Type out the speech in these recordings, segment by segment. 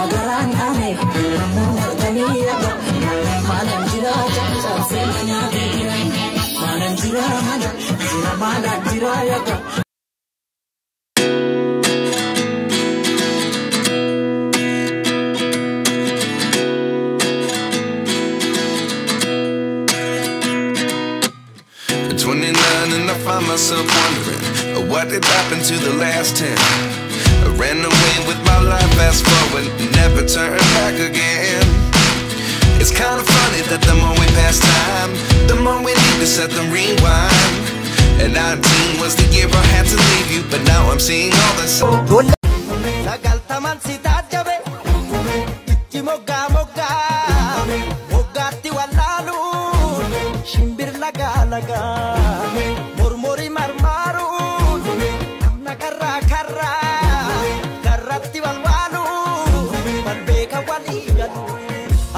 Magaraan ame namoonni yaga maalan jira caccabsee nyaatee jira maalan jira mana jira maalan jira yaga. At 29 and I find myself wondering what did happen to the last 10. I ran away with my life, fast forward, never turn back again. It's kind of funny that the more we pass time, the more we need to set the rewind. And 19 was the year I had to leave you, but now I'm seeing all the signs. Sagaltaman si taajjabe itti moggaa moggaa moggaatti wallaaluun shimbir lagaa lagaa mormorii marmaaruun namna karraa karraa karratti walwaaluun wal beeka walii galu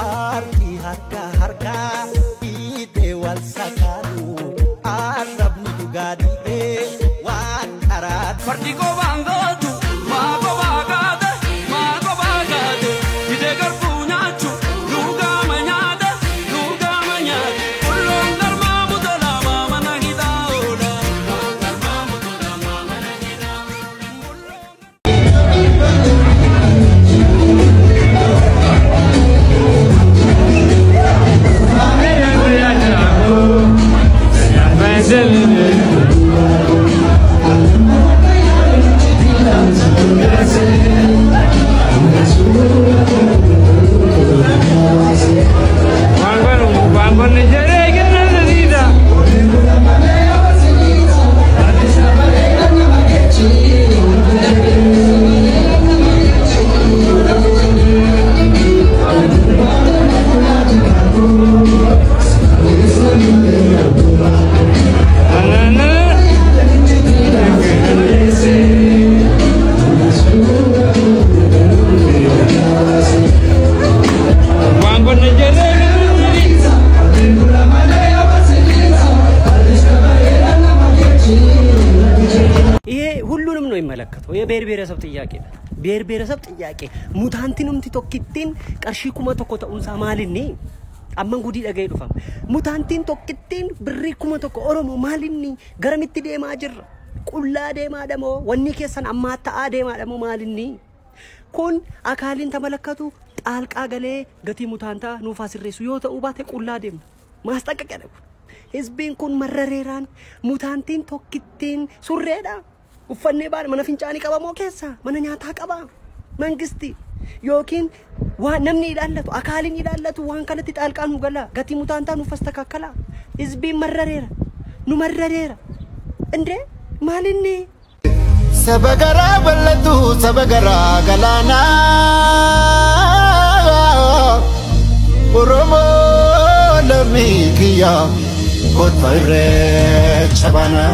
harki harka harkaa dhiitee wal sakaalu arrabni dhugaa dhiitee waan karaa. Fardi qobaan gootu maa qobaa gaate maa qobaa gaate fidee garbuu nyaachu lugaama nyaate lugaama nyaate qulloon garmaa mutolaa mana hidhaa oola. ይሄ ሁሉንም ነው የሚመለከተው። የብሔር ብሔረሰብ ጥያቄ ነው። ብሔር ብሔረሰብ ጥያቄ ሙታንቲኑምቲ tokkittiin qarshii 1000 ta'uunsaa maalinni amman gudii dhaga'ee dhufam. Mutaantiin tokkittiin birrii 1000 Oromoo maalinni garamitti deemaa jirra? Qullaa deemaa dhamoo wanni keessan ammaa ta'aa deemaa dhamoo maalinni? Kun akaaliin ተመለከቱ ጣልቃ galee gatii mutaantaa nuuf sirreessu yoo ta'uu baate qullaa deemna. ማስጠንቀቂያ ነው። Hizbiin kun marrareeraan mutaantiin tokkittiin surreedha. Uffannee baana mana fincaanii qaba moo keessa mana nyaataa qaba mangisti yookiin waan namni ilaallatu akaaliin ilaallatu waan kanatti xaalqaa nu gala gatii mutaantaa nuuf astakaakala. Hizbiin marrareera nu marrareera እንዴ maalinni Saba garaa bal'atu saba garaa galaanaa Oromoo lammii kiyya kottu irreecha baanaa.